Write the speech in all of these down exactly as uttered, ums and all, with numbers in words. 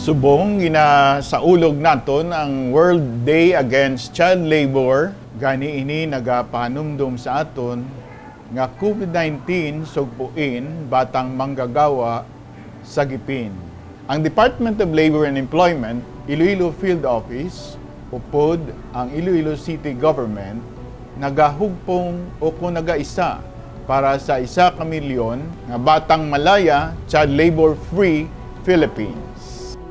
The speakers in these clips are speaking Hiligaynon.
Subong ginasaulog naton ang World Day Against Child Labor, gani ini nagapahanumdom sa aton nga COVID nineteen sugpuin batang manggagawa sa gipin. Ang Department of Labor and Employment, Iloilo Field Office, upod ang Iloilo City Government, nagahugpong o kon nagaisa para sa isa ka milyon nga batang malaya, child labor-free Philippines.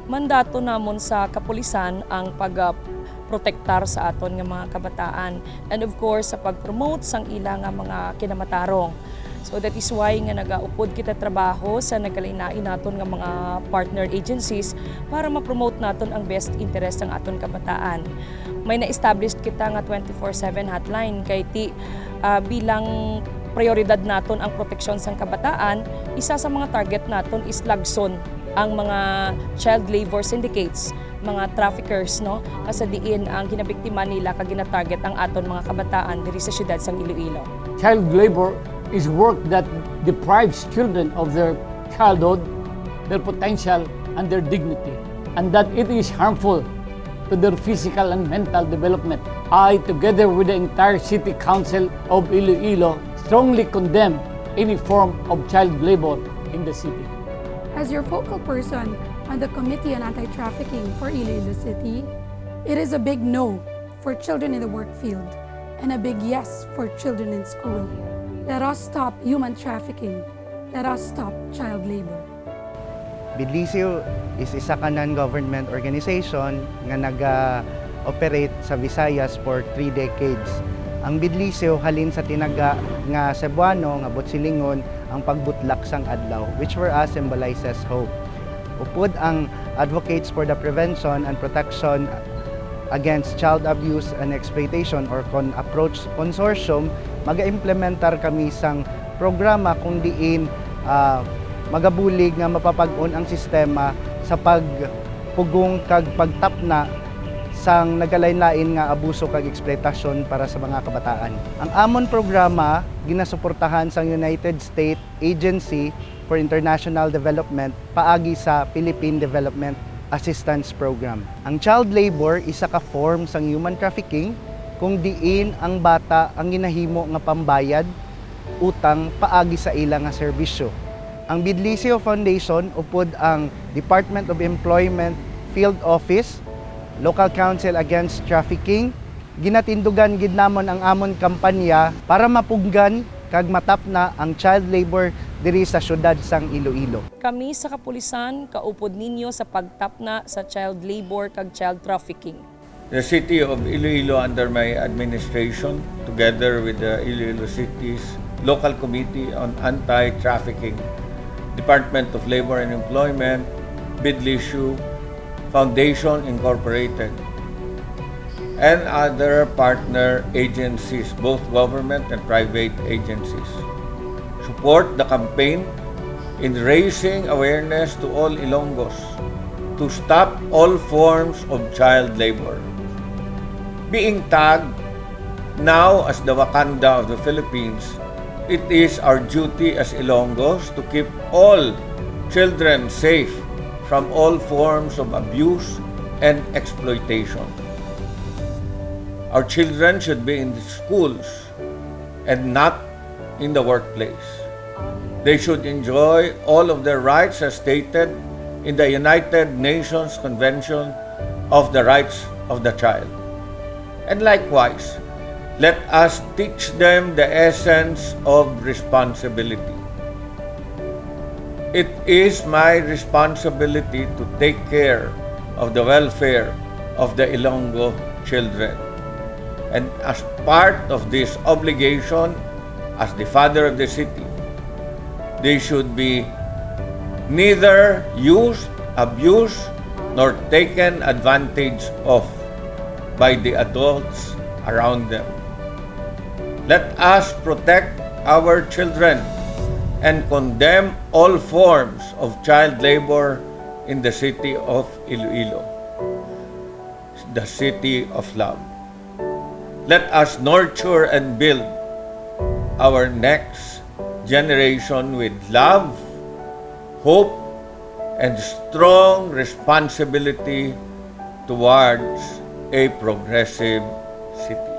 Mandato namon sa kapulisan ang pag, ah, protektar sa aton nga mga kabataan, and of course sa pag-promote sang ila nga mga kinamatarong. So that is why nga nagaupod kita trabaho sa nagkalain-lain naton nga mga partner agencies para ma-promote naton ang best interest sang aton kabataan. May na-establish kita nga twenty-four seven hotline kay ti, ah, bilang prioridad naton ang proteksyon sang kabataan, isa sa mga target naton is lagson ang mga child labor syndicates, mga traffickers, no? Nga sa diin ang ginabiktima nila kag ginatarget ang aton mga kabataan diri sa siyudad sang Iloilo. Child labor is work that deprives children of their childhood, their potential, and their dignity, and that it is harmful to their physical and mental development. I, together with the entire City Council of Iloilo, strongly condemn any form of child labor in the city. As your focal person on the Committee on Anti-Trafficking for Iloilo City, it is a big no for children in the work field and a big yes for children in school. Let us stop human trafficking. Let us stop child labor. Bidlisio is isa ka non-government organization nga naga-operate sa Visayas for three decades. Ang Bidlisio halin sa tinaga nga Cebuano nga buot silingon ang pagbutlak sang adlaw, which for us symbolizes hope. Upod ang Advocates for the Prevention and Protection Against Child Abuse and Exploitation, or kon approach consortium, mag-implementar kami sang programa kung diin, ah, magabulig nga mapapag-on ang sistema sa pagpugong kag pagtapna sang nagalain-lain nga abuso kag eksploitasyon para sa mga kabataan. Ang amon programa ginasuportahan sang United States Agency for International Development paagi sa Philippine Development Assistance Program. Ang child labor isa ka form sang human trafficking kung diin ang bata ang ginahimo nga pambayad utang paagi sa ila nga serbisyo. Ang Bidlisio Foundation upod ang Department of Employment Field Office, Local Council Against Trafficking, ginatindugan gid namon ang amon kampanya para mapuggan kag matapna ang child labor diri sa siyudad sang Iloilo. Kami sa kapulisan kaupod ninyo sa pagtapna sa child labor kag child trafficking. The City of Iloilo under my administration, together with the Iloilo City's Local Committee on Anti-Trafficking, Department of Labor and Employment, Bidlisio Foundation Incorporated, and other partner agencies, both government and private agencies, support the campaign in raising awareness to all Ilonggos to stop all forms of child labor. Being tagged now as the Wakanda of the Philippines, it is our duty as Ilonggos to keep all children safe from all forms of abuse and exploitation. Our children should be in the schools and not in the workplace. They should enjoy all of their rights as stated in the United Nations Convention of the Rights of the Child. And likewise, let us teach them the essence of responsibility. It is my responsibility to take care of the welfare of the Ilonggo children. And as part of this obligation, as the father of the city, they should be neither used, abused, nor taken advantage of by the adults around them. Let us protect our children and condemn all forms of child labor in the city of Iloilo, the city of love. Let us nurture and build our next generation with love, hope, and strong responsibility towards a progressive city.